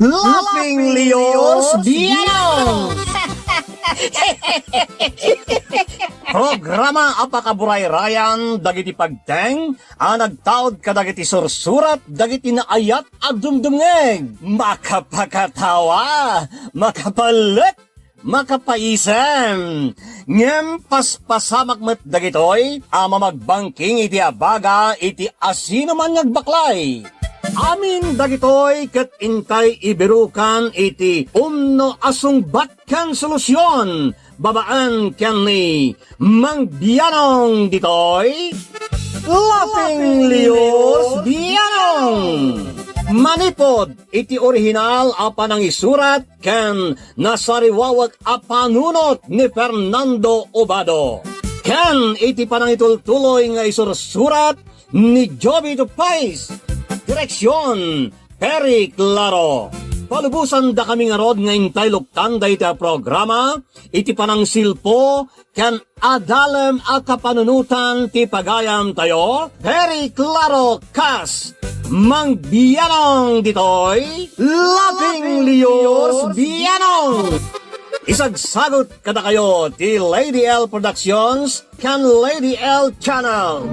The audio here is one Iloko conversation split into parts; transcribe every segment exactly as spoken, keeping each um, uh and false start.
Laughing Leos Bianong! Programa a pakaburayrayan dagiti pagteng a nagtaud kadagiti sursurat dagiti naayat a dumdumngeg. Makapakatawa, makapalek, makapaisem. Ngem paspasamak met dagitoy a mamagbangking iti abaga iti asinoman nga agbaklay. Amin dagitoy ket intay ibirukan iti umno a sungbat ken solusion babaen ken ni Mang Bianong ditoy, Laughing Leos Bianong. Manipod iti orihinal a panangisurat ken nasariwawek a panunot ni Fernando Obado, ken iti panangitultuloy nga isursurat ni Joby Dupais. Direksion, Perry Claro. Palubosan dakami ngarud nga intay luktan dayta a programa iti panangsilpo ken adalem a kapanunotan ti pagayamtayo, Perry Claro kas Mang Bianong ditoy, Laughing Leos Bianong. Isagsagut kadakayo ti Lady L Productions ken Lady L Channel.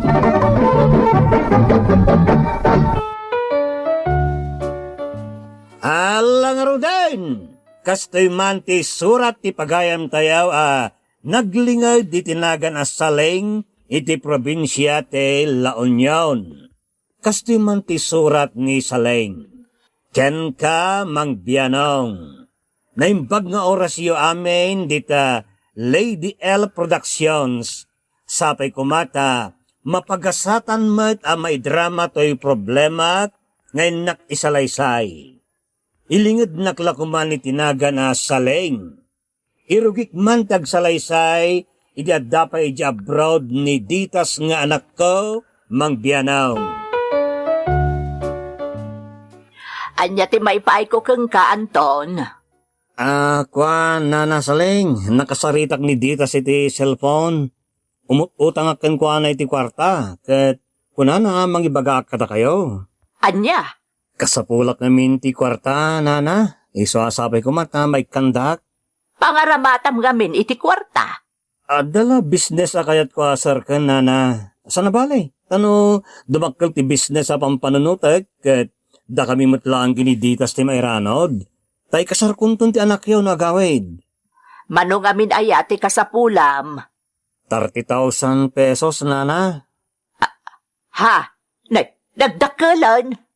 Ala ngaruden, kastoy man ti surat ti pagayamtayo a naglinged iti nagan a Saleng iti probinsia ti La Union. Kastoy man ti surat ni Saleng, "Kenka, Mang Bianong. Naimbag nga orasyo amin dita Lady L Productions. Sapay koma ta mapagasatan met a maidrama toy problemak nga innak isalaysay. Ilingednak la koman iti nagan a Saleng. Irugik man ti agsalaysay idi adda pay idiay abroad ni Ditas nga anakko, Mang Bianong." Ania ti maipaayko kenka, Anton? Ah, kuan, Nana Saleng, nakasaritak ni Ditas iti cellphone. Umut-utangak kenkuana iti kuarta, ket kunana a mangibagaak kadakayo. Ania? Kasapulak ngamin ti kuarta, Nana. Isu a sapay koma ta maikkandak. Pangaramatam ngamin iti kuarta. Adda la business a kayatko a serken, Nana. Saan a bale, ta no dumakkel ti business a pampanunotek, ket dakami met laeng ken ni Ditas ti mairanod. Ta ikasarkonton ti anakyo no agawid. Mano ngamin aya ti kasapulam? Thirty thousand pesos, Nana. Ha? Nag-, nagdakkelen?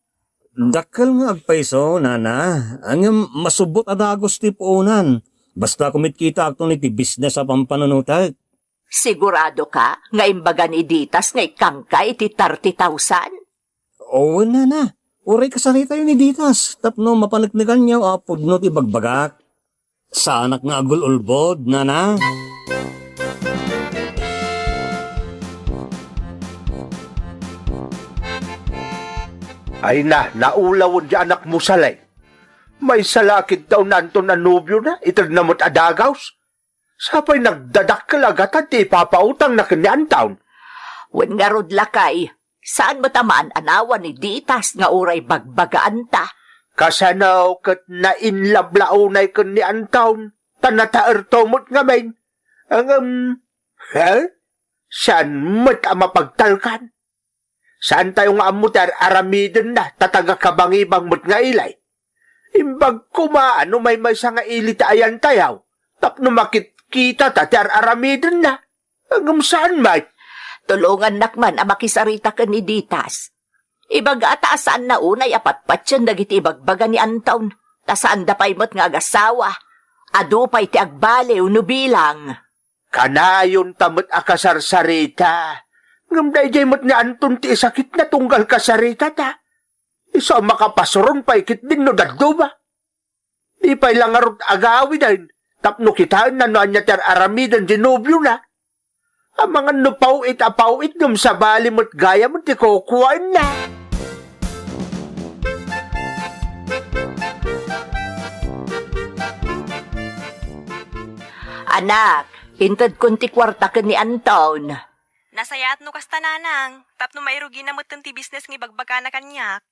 Dakkel nga agpayso, Nana. Ngem masubbot a dagus ti puonan. Basta kumitkitaakton iti business a pampanunotek. Sigurado ka nga imbaga ni Ditas nga ikkangka iti thirty thousand? Wen, Nana. Uray kasaritayo ni Ditas tapno mapaneknekanyo a pudno ti ibagbagak. Saanak nga agul-ulbod, Nana. Ay na, naulawen ti anakmo, Saleng. Maysa la a kiddaw ni Anton a nobiona, itedna met a dagus. Sapay nagdadakkel a gatad ti ipapautangna ken ni Anton. Wen ngarud, lakay, saan met a maan-anawa ni Ditas nga uray bagbagaanta? Kasano ket na-in love la unay ken ni Anton, ta nataerto met ngamin? Ngem, he? Saan met a mapagtalkan? Saantayo nga ammo ti ar-aramidenna, ta taga-Kabangibang met nga ilay. Imbag koma a no maymaysa nga ili ti ayantayo, tapno makitkitata ti ar-aramidenna. Ngem saan met. Tulongannak man a makisarita ken ni Ditas. Ibaga ta a saanna unay a patpatien dagiti ibagbaga ni Anton, ta saanda pay met nga agasawa. Adu pay ti agbaliw no bilang. Kanayonta met a kasarsarita. Ngem daydiay met ni Anton ti isakitna tunggal kasaritata. Isu a makapasuron pay ketdin no dadduma. Di pay la ngarud agawiden tapno kitaenna no ania ti ar-aramiden ti nobiona. Amangan no paw-it a paw-it ngem sabali met gayamen ti kukuaenna. Anak, intedkon ti kuarta ken ni Anton. Nasayaat no kasta, nanang, tapno mairugina metten ti business nga ibagbagana kaniak.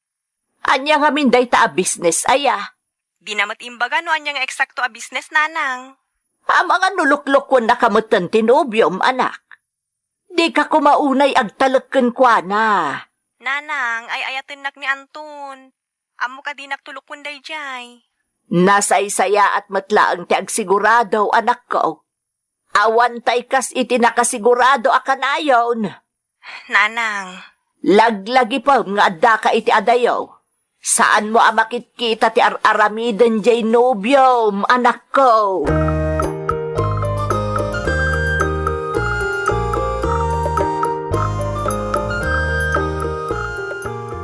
Ania ngamin dayta a business aya? Dina met imbaga no ania nga eksakto a business, nanang. Amangan no luklukuennaka metten ti nobiom, anak. Dika koma unay agtalek kenkuana. Nanang, ay-ayatennak ni Anton. Ammok a dinak tulokuen daydiay. Nasaysayaat met laeng ti agsigurado, anakko. Awan tay kas iti nakasigurado a kanayon. Nanang. Laglagipem nga addaka iti adayo. Saanmo a makitkita ti ar-aramiden jay nobiom, anakko.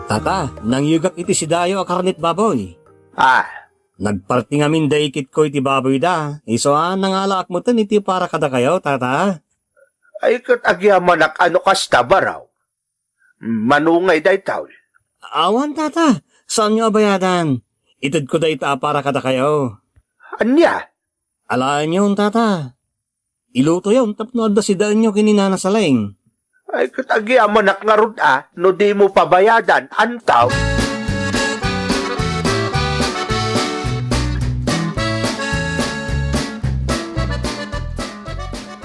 Tata, nangyegak iti sidayo a karnet baboy. Ah, Nagparti ngamin da ikitko iti baboyda, isu a nangalaak metten iti para kadakayo, tata. Ay, ket agyamanak a no kasta, baro. Mano ngay daytoy? Awan, tata. Saanyo a bayadan. Itedko dayta a para kadakayo. Ania? Alaenyon, tata. Ilutoyon tapno adda sidaenyo ken ni Nana Saleng. Ay, ket agyamanak ngarud a no dimo pabayadan, antaw?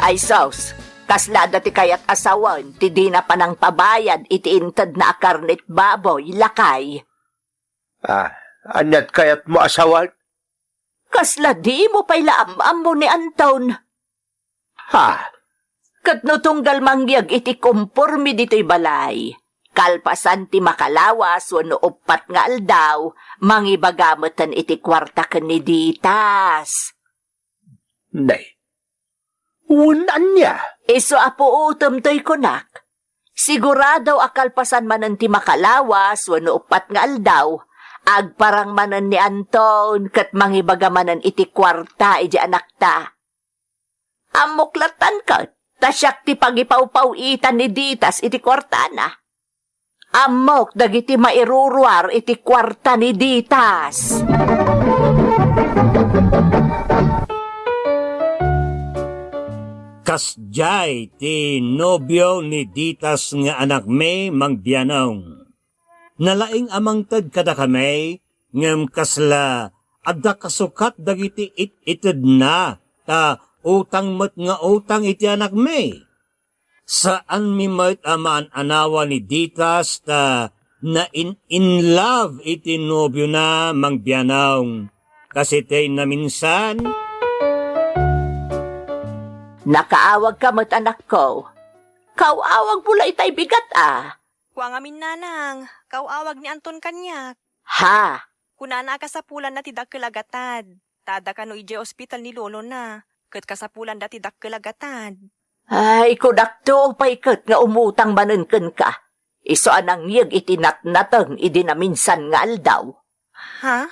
Ay sus, kasla adda ti kayat a sawen ti dina panangpabayad iti intedna a karnet baboy, lakay. Ah, aniat kayatmo a sawen? Kasla dimo pay la am-ammo ni Anton. Ha? Ket no tunggal mangyeg iti komporme ditoy balay, kalpasan ti makalawas wenno uppat nga aldaw, mangibaga metten iti kuarta ken ni Ditas. Nay. Wen ania? Isu a puotem toy kunak. Sigurado a kalpasan manen ti makalawas wenno uppat nga aldaw, agparang manen ni Anton ket mangibaga manen iti kuarta idiay anakta. Ammok lattan ket, ta siak ti pagipawpaw-itan ni Ditas iti kuartana. Ammok dagiti mairuruar iti kuarta ni Ditas. Kasdiay ti nobio ni Ditas nga anakmi, Mang Bianong. Nalaing a mangted kadakami, ngem kasla adda kasukat dagiti it-itedna, ta utang met nga utang iti anakmi. Saanmi met a maan-anawa ni Ditas ta nain-in love iti nobiona, Mang Bianong. Kas iti naminsan. Nakaawagka met, anakko. Kaw-awagmo la itay bigat a. Kua ngamin, nanang, kaw-awag ni Anton kaniak. Ha? Kunana a kasapulanna ti dakkel a gatad. Ta adda kano idiay ospital ni lolona, ket kasapulanda ti dakkel a gatad. Ay, kunakto pay ket nga umutang manen kenka. Isu a nangyeg iti natnateng idi naminsan nga aldaw. Ha?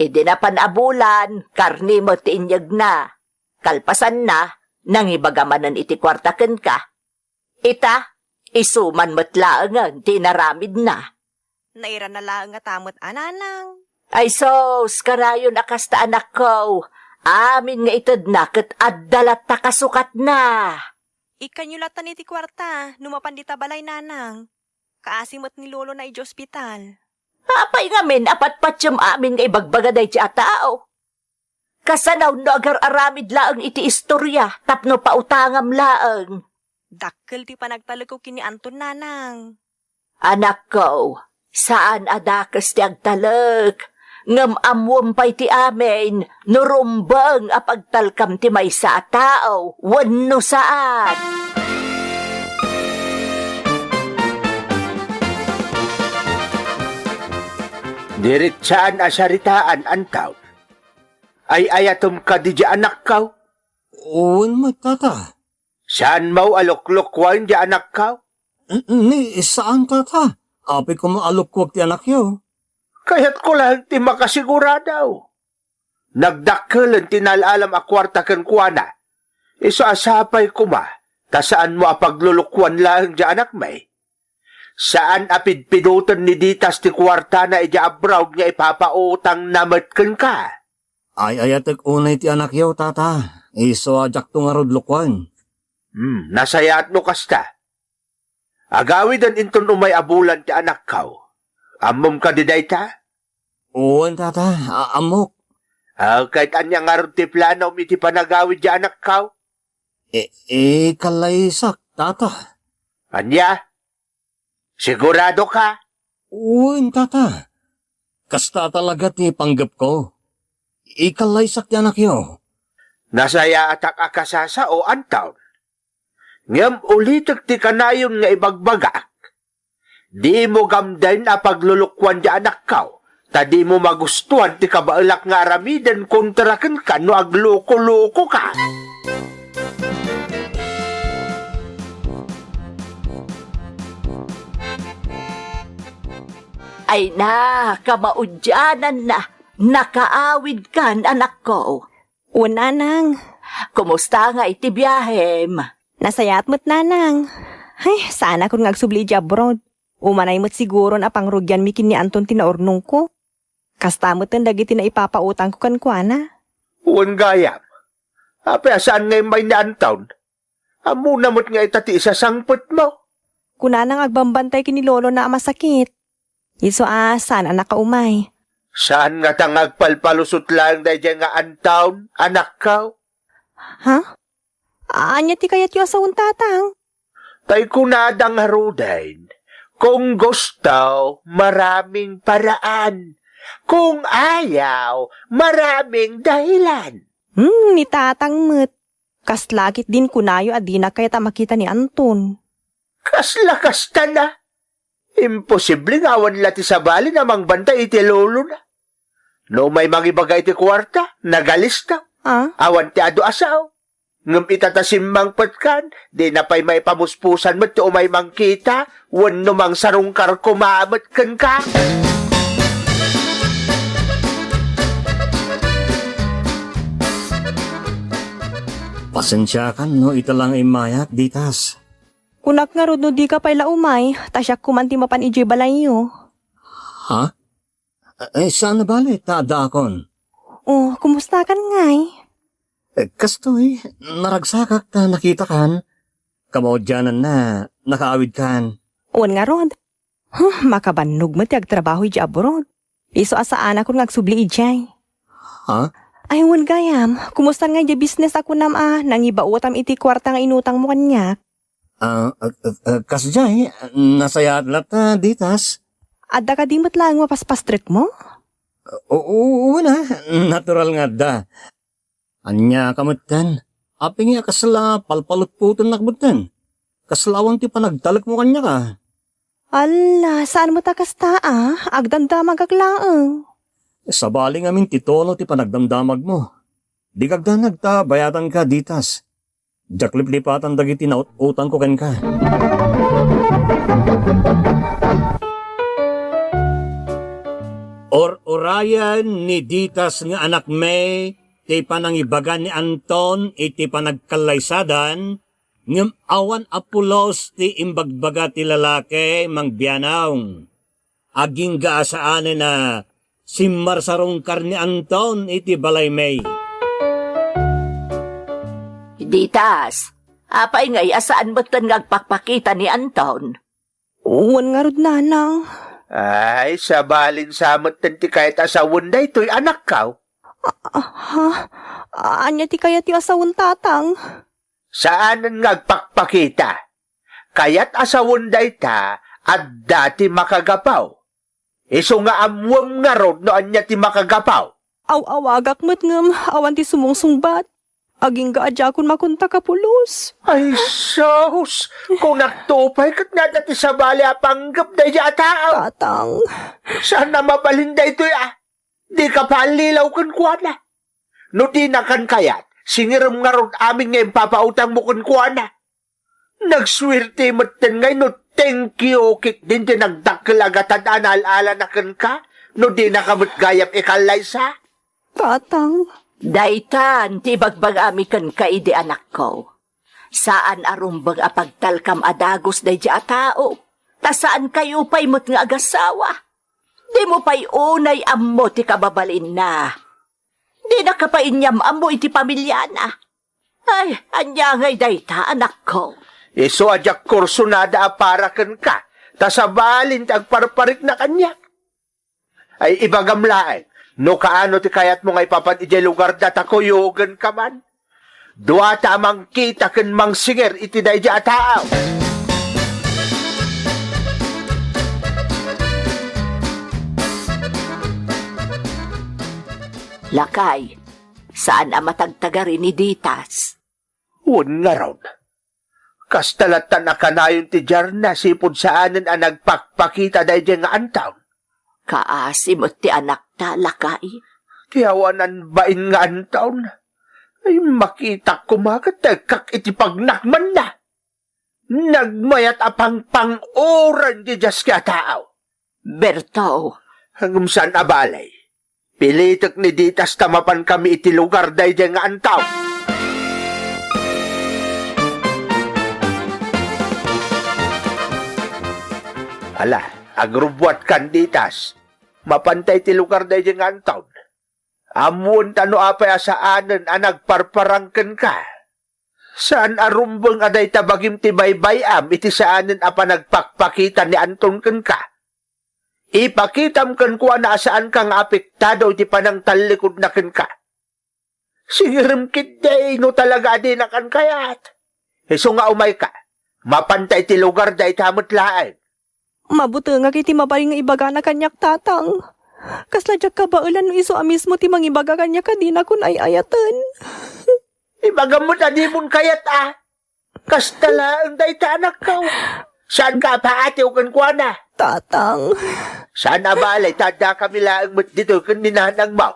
Idi napan a bulan, karne met ti inyegna. Kalpasanna, nangibaga manen iti kuarta kenka. Ita, isu man met laengen ti inaramidna. Nairana laeng ngata met a, nanang. Ay sus, karayon a kasta, anakko. Amin nga itedna ket adda latta kasukatna. Ikkanyo lattan iti kuarta no mapan dita balay, nanang. Kaasi met ni lolona idiay ospital. Apay ngamin a patpatiem amin nga ibagbaga daydi a tao? Kasano no agar-aramid laeng iti istoria tapno pautangam laeng? Dakkel ti panagtalekko ken ni Anton, nanang. Anakko, saan a dakes ti agtalek, ngem ammoem pay ti amin no rumbeng a pagtalkam ti maysa a tao wenno saan. Diretsaan a saritaan, Anton. Ay-ayatem kadi diay anakko? Wen met, tata. Saanmo a luklukuen diay anakko? N-, ni, saan, tata. Apay koma a lukkuek ti anakyo. Kayatko laeng ti makasigurado. Nagdakkelen ti naal-alam a kuarta kenkuana. Isu a sapay koma, ta saanmo a paglulukuan laeng diay anakmi. Saan a pidpidoten ni Ditas ti kuartana idiay abroad nga ipapautangna met kenka. Ay-ayatek unay ti anakyo, tata. Isu a diakto ngarud lukuan. Hmm, nasayaat no kasta. Agawiden inton umay a bulan ti anakko. Ammom kadi dayta? Wen, tata. A-, ammok. Ah, ket ania ngarud ti planom iti panagawid ti anakko? I-, ikallaysak, tata. Ania? Sigurado ka? Wen, tata. Kasta talaga ti panggepko. Ikallaysak ti anakyo. Nasayaatak a kasasao, Anton. Ngem ulitek ti kanayon nga ibagbagak. Dimo gamden a paglulukoan ti anakko, ta dimo magustuan ti kabaelak nga aramiden kontra kenka no agloko-lokoka. Ay na, kamaudiananna, nakaawidkan, anakko. Wen, nanang. Kumusta ngay ti biahem? Nasayaat met, nanang. Ay, saanakon nga agsubli idiay abroad. Umanay met siguron a pangrugianmi ken ni Anton ti naurnongko. Kasta metten dagiti naipapautangko kenkuana. Wen gayam. Apay a saan nga immay ni Anton? Ammona met nga ita ti isasangpetmo. Kunana nga agbambantay ken ni lolona a masakit. Isu a saan a nakaumay. Saan ngata nga agpalpalusot laeng daydiay nga Anton, anakko? Ha? Ania ti kayatyo a sawen, tatang? Tay kunada ngaruden, kung gusto, maraming paraan. Kung ayaw, maraming dahilan. Hmm, ni tatang met. Kasla ketdin kunayo a dina kayat a makita ni Anton. Kasla kasta na? Imposible nga awan la ti sabali a mangbantay iti lolona. No umay mangibaga iti kuarta, nagalista. Ah? Awan ti adu a sao. Ngem ita ta simmangpetkan, dina pay maipamuspusan met ti umay mangkita, wenno mangsarungkar koma met kenka. Pasensiakan no ita la nga immayak, Ditas. Kunak ngarud no dika pay la umay, ta siak koman ti mapan idiay balayyo. Ha? Eh, saan a bale ta addaakon? Oh, kumustakan ngay? Eh, kastoy, naragsakak ta nakitakan. Kamaudiananna, nakaawidkan. Wen ngarud. Huh, makabannog met ti agtrabaho idiay abroad. Isu a saanakon nga agsubli idiay. Ha? Ay, wen gayam. Kumusta ngay diay business a kunam a nangibaotam iti kuarta nga inutangmo kaniak? Ah, ah, ah, ah, kasdiay, nasayaat latta, Ditas. Adda kadi met laeng mapaspastrekmo? O-, o-, wen a, natural nga adda. Ania ka metten? Apay ngay a kasla palpalutpotennak metten? Kasla awan ti panagtalekmo kaniak a? Alla, saan met a kasta a? Agdamdamagak laeng. Sabali ngamin ti tono ti panagdamdamagmo. Dika agdanag ta bayadanka, Ditas. Diak liplipatan dagiti naut-utangko kenka. Or-urayen ni Ditas nga anakmi ti panangibaga ni Anton iti panagkallaysadan, ngem awan a pulos ti imbagbaga ti lalaki, Mang Bianong. Agingga a saanen a simmarsarungkar ni Anton iti balaymi. Ditas, apay ngay a saan metten nga agpakpakita ni Anton? Wen ngarud, nanang. Ay, sabalin sa metten ti kayat a sawen daytoy, anakko. Ah, ha? Ania ti kayatyo a sawen, tatang? Saanen nga agpakpakita. Kayat a sawen dayta, adda ti makagapu. Isu nga ammuem ngarud no ania ti makagapu. Aw-awagak met ngem awan ti sumungsungbat. Agingga a diakon makontak a pulos. Ay, sus! Kunakto pay ket adda ti sabali a panggep daydiay a tao. Tatang. Saan a mabalin daytoy a? Dika paallilaw kenkuana. No dinakan kayat, singirem ngarud amin nga impapautangmo kenkuana. Nagsuerte metten ngay no thank you ketdin ti nagdakkel a gatad a naal-alana kenka, no dinaka met gayam ikallaysa. Tatang. Daytan ti ibagbagami kenka idi, anakko. Saan a rumbeng a pagtalkam a dagus daydiay a tao, ta saankayo pay met nga agasawa. Dimo pay unay ammo ti kababalinna. Dinaka pay inyam-ammo iti pamiliana. Ay, ania ngay dayta, anakko? Isu a diak kursunada a para kenka, ta sabalin ti agparparikna kaniak. Ay, ibagam laeng, No kaano ti kayatmo nga ipapan idiay lugarda ta kuyogenka man? Duata a mangkita ken mangsinger iti daydiay a tao. Lakay, saan a matagtagari ni Ditas. Wen ngarud, kasta lattan a kanayon ti diarna sipud saanen a nagpakpakita daydiay nga antawn. Kaasi met ti anakta, lakay. Ti awanan bain nga antawn. Ay, makitak koma ket tekkak iti pagnakmanna. Nagmayat a pangpang-uran ti diaski a tao. Berto. Ngem saan a balay. Pilitek ni Ditas ta mapankami iti lugar daydiay nga antaw. Ala, agrubbuatkan, Ditas. Mapanta iti lugar daydiay nga antaw. Ammoen ta no apay a saanen a nagparparang kenka. Saan a rumbeng a dayta bagim ti baybay-am iti saanen a panagpakpakita ni Anton kenka. Ipakitam kenkuana a saanka nga apektado iti panangtallikudna kenka. Singerem ketdi no talaga a dinaka kayat. Isu nga umayka, mapanta iti lugar dayta met laeng. Mabutengak iti mabalin nga ibagana kaniak, Tatang. Kasla diak kabaelan no isu a mismo ti mangibaga kaniak a dinakon ay-ayaten. Ibagam met a dimon kayat a. Kasta laeng dayta, anakko. Saanka a paatiw kenkuana? Tatang. Saan a balay ta addakami laeng met ditoy ken ni nanangmo.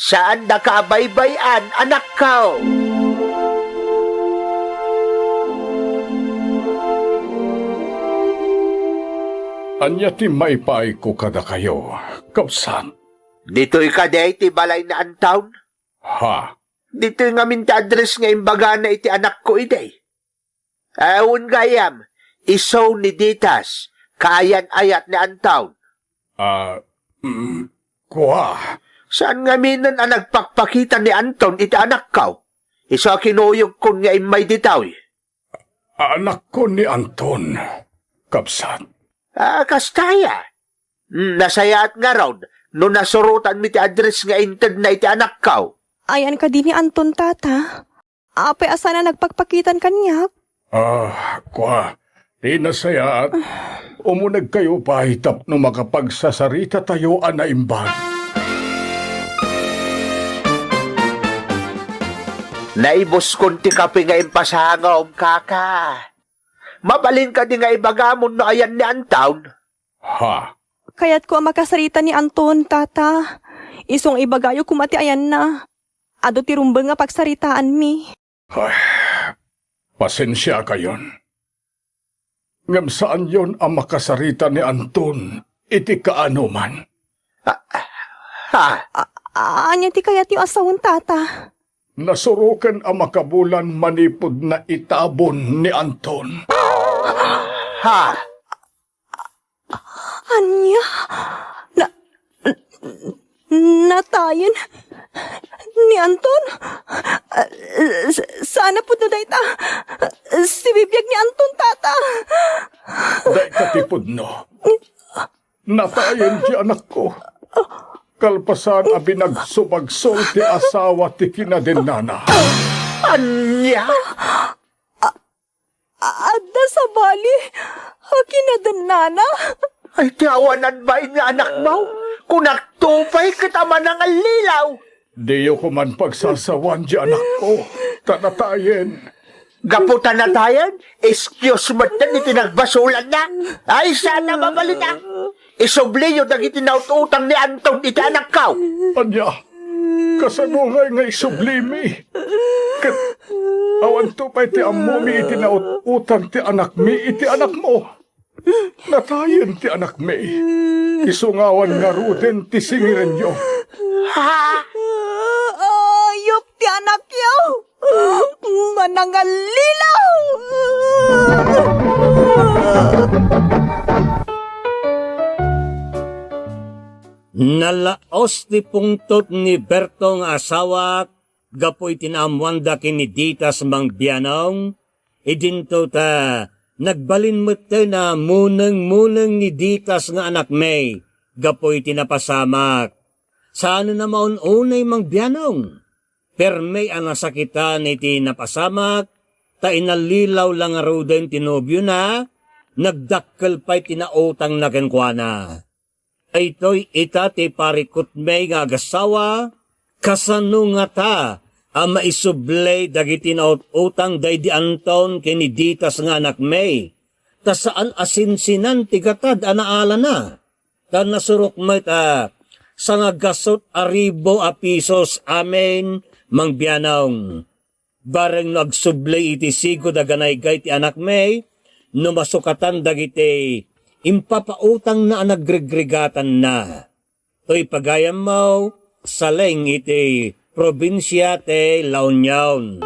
Saandaka a baybay-an, anakko. Ania ti maipaayko kadakayo, kabsat? Ditoy kadi ti balay ni Anton? Ha? Ditoy ngamin ti address nga imbagana iti anakko idi. Awan gayam, isu ni Ditas, kaayan-ayat ni Anton. Ah, mm, kua. Saan ngaminen a nagpakpakita ni Anton iti anakko? Isu a kinuyogkon nga immay ditoy. Anakko ni Anton, kabsat. Ah, kasta aya? Hmm, nasayaat ngarud no nasurotanmi ti address nga intedna iti anakko. Ayan kadi ni Anton, Tata? Apay a saan a nagpakpakitan kaniak? Ah, kua, ti nasayaat, umunegkayo pay tapno makapagsasaritatayo a naimbag. Naibuskon ti kape nga impasangom, kaka. Mabalin kadi nga ibagamon no ayan ni Anton? Ha? Kayatko a makasarita ni Anton, Tata. Isu nga ibagayo koma ti ayanna. Adu ti rumbeng nga pagsaritaanmi. Ay, pasensiakayon. Ngem saanyon a makasarita ni Anton iti kaanoman. Ah, ha? A-, ania ti kayatyo a sawen, Tata? Nasuroken a makabulan manipud naitabon ni Anton. Ha? Ania? Na, natayen ni Anton? Sa-, saan a pudno dayta? Sibibiag ni Anton, Tata. Dayta ti pudno. Natayen ti anakko. Kalpasan a binagsubagsul ti asawa ti kinadennana. Ania? Adda sabali a kinadennana? Ay, ti awanan bain nga anakmo. Kunakto pay ket a manangallilaw. Diyo koman pagsasawan ti anakko, ta natayen. Gapu ta natayen, excuse met iti nagbasulanna. Ay, saan a mabalin a. Isubliyo dagiti naut-utang ni Anton iti anakko. Ania? Kasano ngay nga isublimi? Ket awanto pay ti ammomi iti naut-utang ti anakmi iti anakmo. Natayen ti anakmi. Isu nga awan ngaruden ti singirenyo. Ha? Ayup ti anakyo! Manangallilaw! Nalaos ti pungtot ni Berto nga asawak gapu iti naammoanda ken ni Ditas mangbianong. Idinto ta nagbalin metten a munengmuneng ni Ditas nga anakmi gapu iti napasamak. Saan a maun-unay, Mang Bianong? Permi a nasakitan iti napasamak, ta inallilaw la ngaruden ti nobiona, nagdakkel pay ti nautangna kenkuana. Daytoy ita ti parikutmi nga agassawa, kasano ngata a maisubli dagiti naut-utang daydi Anton ken ni Ditas nga anakmi, ta saan a sinsinan ti gatad a naalana? Ta nasurok met a sangagasut a ribu a pisos amin, Mang Bianong. Bareng no agsubli iti sigud a ganaygay ti anakmi, no masukatan dagiti impapautangna a nagrigrigatanna. Toy pagayammo, Saleng iti probinsia ti La Union.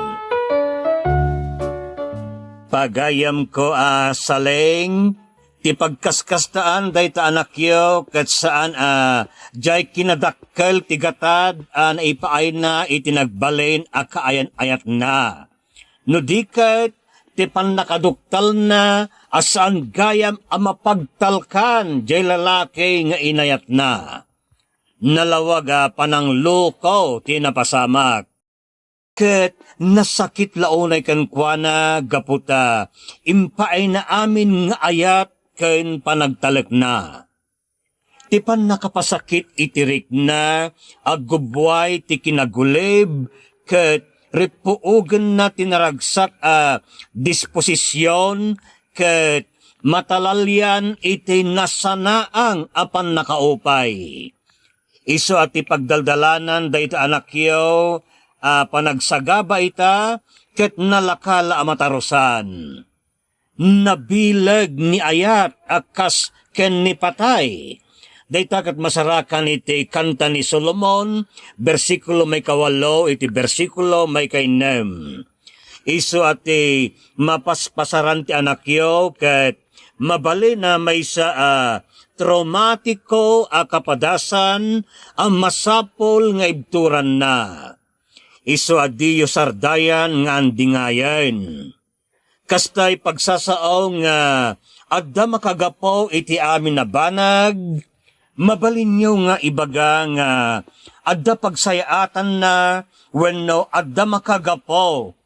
Pagayamko a Saleng, ti pagkaskastaan dayta anakyo ket saan a diay kinadakkel ti gatad a naipaayna iti nagbalin a kaayan-ayatna. No di ket, ti pannakaduktalna a saan gayam a mapagtalkan diay lalaki nga inayatna. Nalawag a panangloko ti napasamak. Ket nasakit la unay kenkuana gapu ta impaayna amin nga ayat ken panagtalekna. Ti pannakapasakit iti rikna, aggubbuay ti kinagulib, ket rippuogenna ti naragsak a disposision, ket matalalian iti nasanaang a pannakaupay. Isu a ti pagdaldalanan dayta anakyo a panagsagaba ita, ket nalaka la a matarusan. Nabileg ni ayat a kas ken ni patay. Dayta ket masarakan iti Kanta ni Solomon, bersikulo maikawalo iti bersikulo maikainnem. Isu a ti mapaspasaran ti anakyo ket mabalin a maysa a traumatiko a kapadasan a masapul nga ibturanna. Isu a diyo sardayan nga andingayen. Kastay pagsasao nga adda makagapu iti amin a banag, mabalinyo nga ibaga nga adda pagsayaatanna wenno adda makagapu.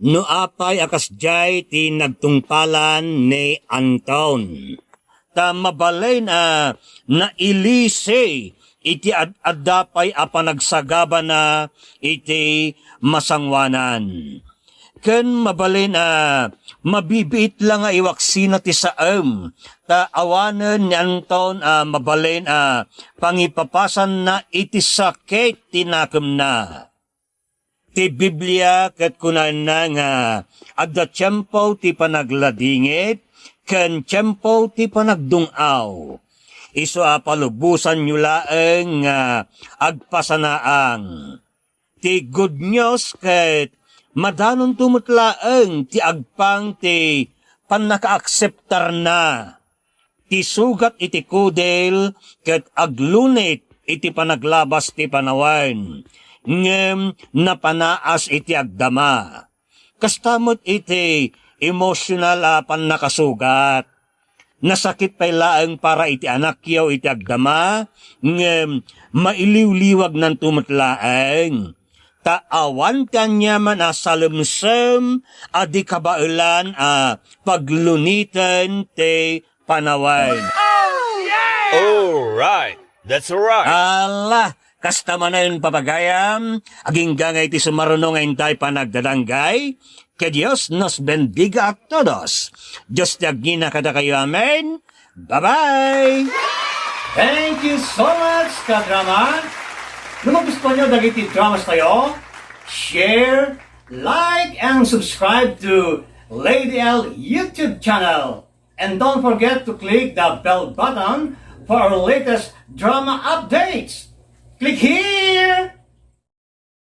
No apay a kasdiay ti nagtungpalan ni Anton, ta mabalin a nailisi iti ad-adda pay a panagsagabana iti masangoanan. Ken mabalin a mabibiit la nga iwaksina ti saem, ta awanen ni Anton a mabalin a pangipapasanna iti sakit ti nakemna. Ti Biblia ket kunaenna nga adda tiempo ti panagladingit ken tiempo ti panagdung-aw. Isu a palubosanyo laeng nga agpasanaang. Ti good news ket madanonto met laeng ti agpang ti pannakaakseptarna. Ti sugat iti kudil ket aglunit iti panaglabas ti panawen, ngem napanaas iti agdama. Kasta met iti emosyonal a pannakasugat. Nasakit pay laeng para iti anakyo iti agdama, ngem mailiwliwagnanto met laeng. Ta awan ti aniaman a salemsem a di kabaelan a pagluniten ti panawen. All right. That's right. Ala, kasta manen, papagayam, agingga nga iti sumaruno nga intay panagdadanggay, que Dios nos bendiga a todos. Dios ti agngina kadakayo, amen. Bye-bye! Thank you so much, kadrama! No magustuhan nyo dagiti dramas tayo, share, like, and subscribe to Lady L YouTube channel. And don't forget to click the bell button for our latest drama updates. Click here!